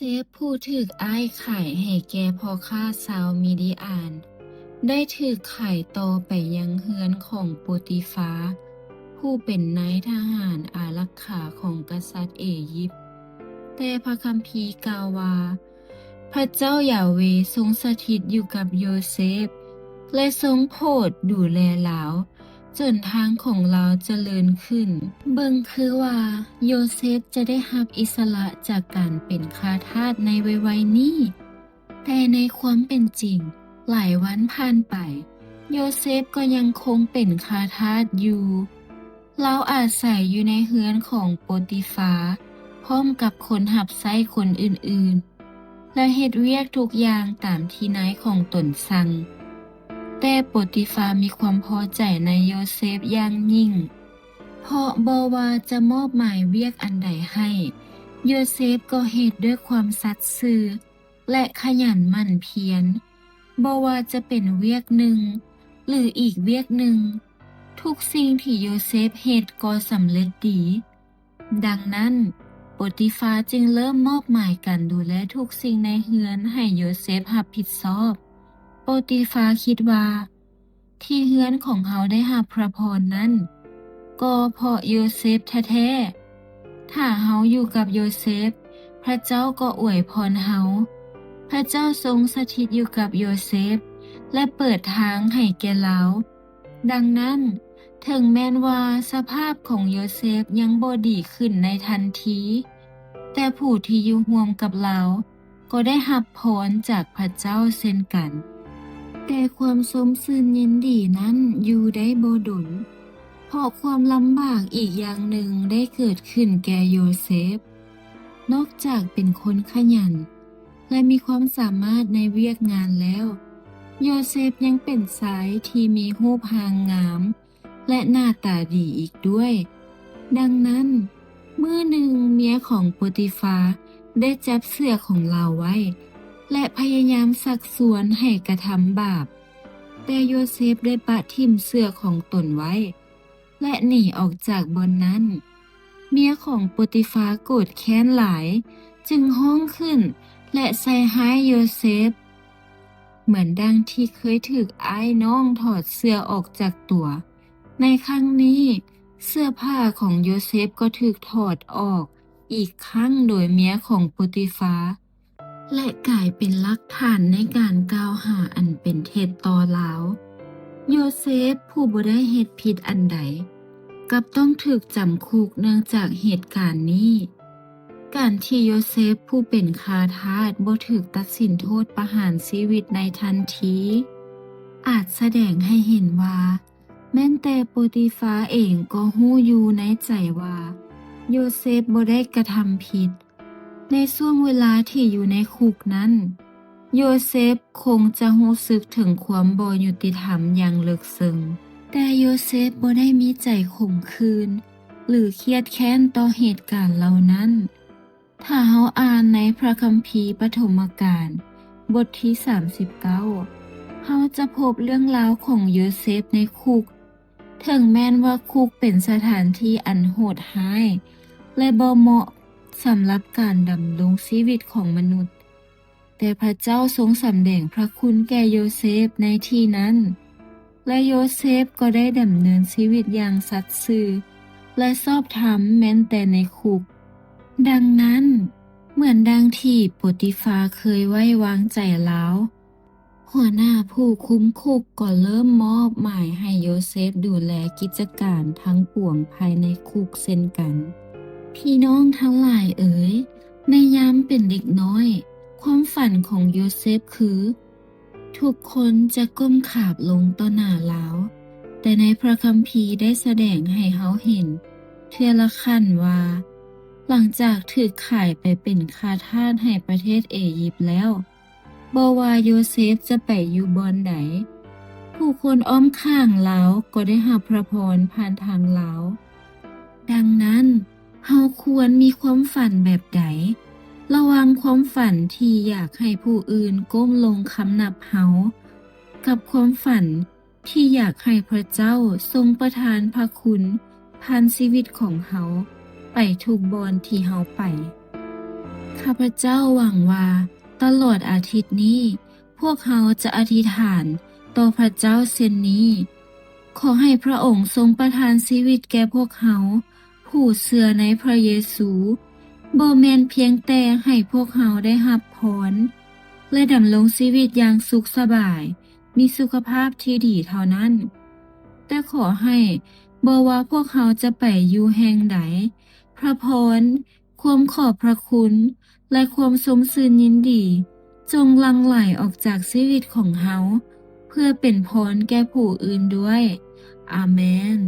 ເຊບຜູ້ຖືກອ້າຍຂາຍໃຫ້ແກ່ພໍ່ຄ້າຊາວມີດີອານ ໄດ້ຖືກຂາຍຕໍ່ໄປຍັງເຮືອນຂອງໂປຕິຟາ ຜູ້ເປັນນາຍທະຫານອາລັກຂາຂອງກະສັດເອຢິບ. ແຕ່ພະຄຳພີກ່າວວ່າ ພະເຈົ້າຢາເວຊົງສະຖິດຢູ່ກັບໂຍເຊບ ແລະ ຊົງໂຜດດູແລລາວ ຈົນທາງຂອງລາວຈະເລີນຂຶ້ນ. ເບິ່ງຄືວ່າໂຍເຊບຈະໄດ້ຮັບອິດສະຫຼະຈາກການເປັນຂ້າທາດໃນໄວໆນີ້, ແຕ່ໃນຄວາມເປັນຈິງ, ຫຼາຍວັນຜ່ານໄປ, ໂຍເຊບກໍຍັງຄົງເປັນຂ້າທາດຢູ່. ລາວອາໄສຢູ່ໃນເຮືອນຂອງໂປຕິຟາ ພ້ອມກັບຄົນຮັບໃຊ້ຄົນອື່ນໆ ແລະ ເຮັດວຽກທຸກຢ່າງຕາມທີ່ນາຍຂອງຕົນສັ່ງ. ແຕ່ໂປຕິຟາມີຄວາມພໍໃຈໃນໂຍເຊບຢ່າງຍິ່ງ, ເພາະບໍ່ວ່າຈະມອບໝາຍວຽກອັນໃດໃຫ້, ໂຍເຊບກໍເຮັດດ້ວຍຄວາມສັດຊື່ ແລະ ຂະຫຍັນໝັ່ນພຽນ. ບໍ່ວ່າຈະເປັນວຽກໜຶ່ງ ຫຼື ອີກວຽກໜຶ່ງ, ທຸກສິ່ງທີ່ໂຍເຊບເຮັດກໍສຳເລັດດີ. ດັ່ງນັ້ນ, ໂປຕິຟາຈຶ່ງເລີ່ມມອບໝາຍການດູແລທຸກສິ່ງໃນເຮືອນໃຫ້ໂຍເຊບຮັບຜິດຊອບ. ໂປຕິຟາຄິດວ່າ, ທີ່ເຮືອນຂອງເຮົາໄດ້ຮັບພະພອນນັ້ນ, ກໍເພາະໂຍເຊບແທ້ໆ. ຖ້າເຮົາຢູ່ກັບໂຍເຊບ, ພະເຈົ້າກໍອວຍພອນເຮົາ. ພະເຈົ້າຊົງສະຖິດຢູ່ກັບໂຍເຊບ ແລະ ເປີດທາງໃຫ້ແກ່ລາວ. ດັ່ງນັ້ນ, ເຖິງແມ່ນວ່າສະພາບຂອງໂຍເຊບຍັງບໍ່ດີຂຶ້ນໃນທັນທີ, ແຕ່ຜູ້ທີ່ຢູ່ຮ່ວມກັບລາວກໍໄດ້ຮັບພອນຈາກພະເຈົ້າເຊັ່ນກັນ. ແຕ່ຄວາມຊົມຊື່ນຍິນດີນັ້ນຢູ່ໄດ້ບໍ່ດົນ, ເພາະຄວາມລຳບາກອີກຢ່າງໜຶ່ງໄດ້ເກີດຂຶ້ນແກ່ໂຍເຊບ. ນອກຈາກເປັນຄົນຂະຫຍັນ ແລະ ມີຄວາມສາມາດໃນວຽກງານແລ້ວ, ໂຍເຊບຍັງເປັນຊາຍທີ່ມີຮູບຮ່າງງາມ ແລະ ໜ້າຕາດີອີກດ້ວຍ. ດັ່ງນັ້ນ, ມື້ໜຶ່ງເມຍຂອງໂປຕິຟາໄດ້ຈັບເສື້ອຂອງລາວໄວ້ ແລະ ພະຍາຍາມຊັກຊວນໃຫ້ກະທຳບາບ, ແຕ່ໂຍເຊບໄດ້ປະຖິ້ມເສື້ອຂອງຕົນໄວ້ ແລະ ໜີອອກຈາກບ່ອນນັ້ນ. ເມຍຂອງໂປຕິຟາໂກດແຄ້ນຫຼາຍ, ຈຶ່ງຮ້ອງຂຶ້ນ ແລະ ໃສ່ຮ້າຍໂຍເຊບ ເໝືອນດັ່ງທີ່ເຄີຍຖືກອ້າຍນ້ອງຖອດເສື້ອອອກຈາກຕົວ. ໃນຄັ້ງນີ້, ເສື້ອຜ້າຂອງໂຍເຊບກໍຖືກຖອດອອກອີກຄັ້ງໂດຍເມຍຂອງໂປຕິຟາ ແລະ ກາຍເປັນຫຼັກຖານໃນການກ່າວຫາອັນເປັນເທັດຕໍ່ລາວ. ໂຍເຊບຜູ້ບໍ່ໄດ້ເຮັດຜິດອັນໃດ ກັບຕ້ອງຖືກຈຳຄຸກເນື່ອງຈາກເຫດການນີ້. ການທີ່ໂຍເຊບຜູ້ເປັນຂ້າທາດບໍ່ຖືກຕັດສິນໂທດປະຫານຊີວິດໃນທັນທີ ອາດສະແດງໃຫ້ເຫັນວ່າ ແມ່ນແຕ່ໂປຕິຟາເອງກໍຮູ້ຢູ່ໃນໃຈວ່າໂຍເຊບບໍ່ໄດ້ກະທຳຜິດ. ໃນຊ່ວງເວລາທີ່ຢູ່ໃນຄຸກນັ້ນ, ໂຍເຊບຄົງຈະຮູ້ສຶກເຖິງຄວາມບໍ່ຍຸຕິທຳຢ່າງເລິກເຊິ່ງ. ແຕ່ໂຍເຊບບໍ່ໄດ້ມີໃຈຂົມຂື່ນ ຫຼື ຄຽດແຄ້ນຕໍ່ເຫດການເຫຼົ່ານັ້ນ. ຖ້າເຮົາອ່ານໃນພະຄຳພີປະຖົມມະການ ບົດທີສາມສິບເກົ້າ, ເຮົາຈະພົບເລື່ອງລາວຂອງໂຍເຊບໃນຄຸກ. ເຖິງແມ່ນວ່າຄຸກເປັນສະຖານທີ່ອັນໂຫດຮ້າຍ ແລະ ບໍ່ເໝາະສຳລັບການດຳລົງຊີວິດຂອງມະນຸດ, ແຕ່ພະເຈົ້າຊົງສຳແດງພະຄຸນແກ່ໂຍເຊບໃນທີ່ນັ້ນ, ແລະ ໂຍເຊບກໍໄດ້ດຳເນີນຊີວິດຢ່າງສັດຊື່ ແລະ ຊອບທຳແມ່ນແຕ່ໃນຄຸກ. ດັ່ງນັ້ນ, ເໝືອນດັ່ງທີ່ໂປຕິຟາເຄີຍໄວ້ວາງໃຈລາວ, ຫົວໜ້າຜູ້ຄຸມຄຸກກໍເລີ່ມມອບໝາຍໃຫ້ໂຍເຊບດູແລກິດຈະການທັງປວງພາຍໃນຄຸກເຊັ່ນກັນ. ພີ່ນ້ອງທັງຫຼາຍເອີຍ, ໃນຍາມເປັນເດັກນ້ອຍ, ຄວາມຝັນຂອງໂຍເຊບຄື ທຸກຄົນຈະກົ້ມຂາບລົງຕໍ່ໜ້າລາວ, ແຕ່ໃນພະຄຳພີໄດ້ສະແດງໃຫ້ເຮົາເຫັນເທື່ອລະຂັ້ນວ່າ ຫຼັງຈາກຖືກຂາຍໄປເປັນຂ້າທາດໃຫ້ປະເທດເອຢິບແລ້ວ, ບໍ່ວ່າໂຍເຊບຈະໄປຢູ່ບ່ອນໃດ, ຜູ້ຄົນອ້ອມຂ້າງລາວກໍໄດ້ຮັບພະພອນຜ່ານທາງລາວ. ດັ່ງນັ້ນ, ເຮົາຄວນມີຄວາມຝັນແບບໃດ? ລະຫວ່າງຄວາມຝັນທີ່ຢາກໃຫ້ຜູ້ອື່ນກົ້ມລົງຄຳນັບເຮົາ, ກັບຄວາມຝັນທີ່ຢາກໃຫ້ພະເຈົ້າຊົງປະທານພະຄຸນຜ່ານຊີວິດຂອງເຮົາໄປທຸກບ່ອນທີ່ເຮົາໄປ. ຂ້າພະເຈົ້າຫວັງວ່າຕະຫຼອດອາທິດນີ້ ພວກເຮົາຈະອະທິຖານຕໍ່ພະເຈົ້າເຊັ່ນນີ້. ຂໍໃຫ້ພະອົງຊົງປະທານຊີວິດແກ່ພວກເຮົາຜູ້ເຊື່ອໃນພະເຢຊູ, ບໍ່ແມ່ນພຽງແຕ່ໃຫ້ພວກເຮົາໄດ້ຮັບພອນ ແລະ ດຳລົງຊີວິດຢ່າງສຸກສະບາຍ, ມີສຸຂະພາບທີ່ດີເທົ່ານັ້ນ, ແຕ່ຂໍໃຫ້ບໍ່ວ່າພວກເຮົາຈະໄປຢູ່ແຫ່ງໃດ, ພະພອນ, ຄວາມຂອບພະຄຸນ ແລະ ຄວາມຊົມຊື່ນຍິນດີ ຈົ່ງຫຼັ່ງໄຫຼອອກຈາກຊີວິດຂອງເຮົາ ເພື່ອເປັນພອນແກ່ຜູ້ອື່ນດ້ວຍ. ອາເມນ.